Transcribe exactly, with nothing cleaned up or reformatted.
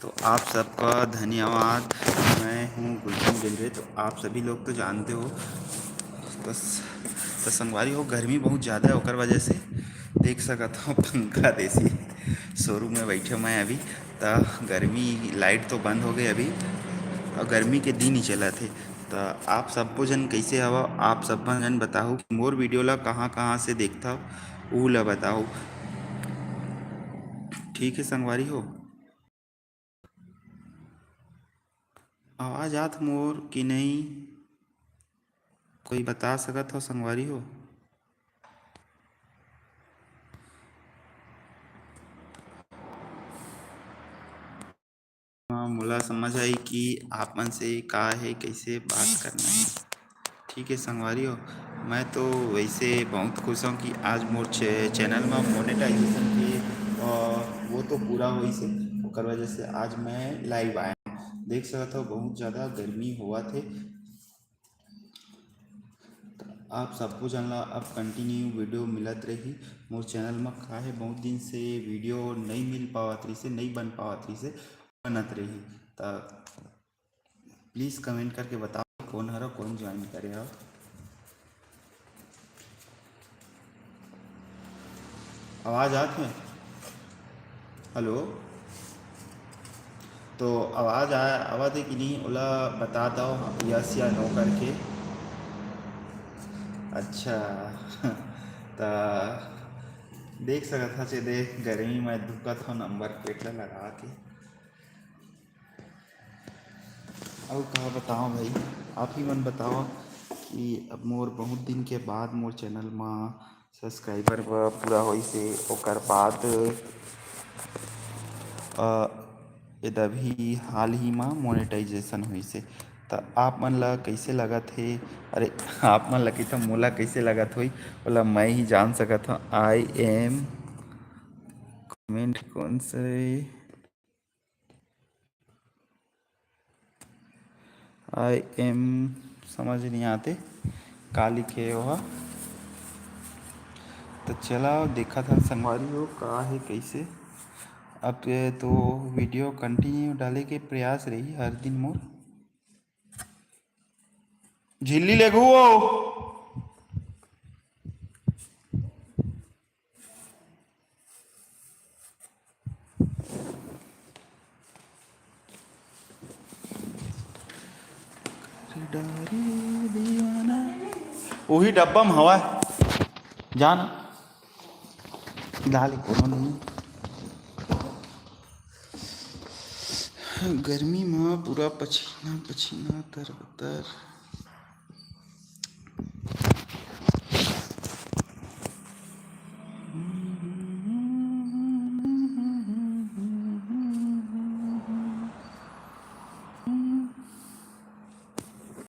तो आप सबका धन्यवाद। मैं हूँ गुलशन बेंद्रे। तो आप सभी लोग तो जानते हो, तो स-, तो संगवारी हो, गर्मी बहुत ज़्यादा है, ओकर वजह से देख सकत हो पंखा देसी शोरूम में बैठे मैं अभी। त गर्मी, लाइट तो बंद हो गई अभी, और गर्मी के दिन ही चलत हे। त आप सब्बो जन कैसे हवा, आप सब्बो जन बताओ कि मोर वीडियो ला कहाँ कहाँ से देखता, ऊ ला बताओ। ठीक है संगवारी हो, आवाज आत मोर कि नहीं, कोई बता सकत हो संगवारी हो? हाँ, मोला समझ आई कि आप मन से का है, कैसे बात करना है। ठीक है संगवारी हो, मैं तो वैसे बहुत खुश हूँ कि आज मोर चे-, चैनल में मोनेटाइजेशन के, अ, वो तो पूरा होइस हे, ओकर वजह से आज मैं लाइव आया हूँ। देख सकत हो, बहुत ज़्यादा गर्मी होवत हे। आप सब्बो जन ला अब कंटिन्यू वीडियो मिलत रही। मोर चैनल में का है, बहुत दिन से वीडियो नहीं मिल पावत रही से, नहीं बन पावत रही से, बनत रही। त प्लीज कमेंट करके बताओ कौन हरो, कौन ज्वाइन करे हो। आवाज आत है? हेलो, तो आवाज आ, आवत है कि नहीं, ओला बता दो यस या नो करके। अच्छा। त देख सकत हा, चेदे गर्मी में दुखत हो नंबर प्लेट ला लगा के। अउ का बताओ भाई, आप ही मन बताओ कि अब मोर बहुत दिन के बाद मोर चैनल म सब्सक्राइबर पूरा होइस हे, ओकर बाद, अ, एद अभी हाल ही म मोनेटाइजेशन होइस हे। त आप मन ला कइसे लगत हे? अरे, आप मन ला कहिथंव, मोला कइसे लगत होही, ओला मैं ही जान सकत हंव। I am comment कौन से? I am समझ नहीं आते का लिखे हे ओहा। त चला देखत हन संगवारी हो का हे कइसे। अब ये तो वीडियो कंटिन्यू डाले के प्रयास रही हर दिन मोर। झिल्ली लेगू हो। वही डब्बा में हवा जान डाल, कोनो नहीं। गर्मी में पूरा पसीना पसीना तरबतर।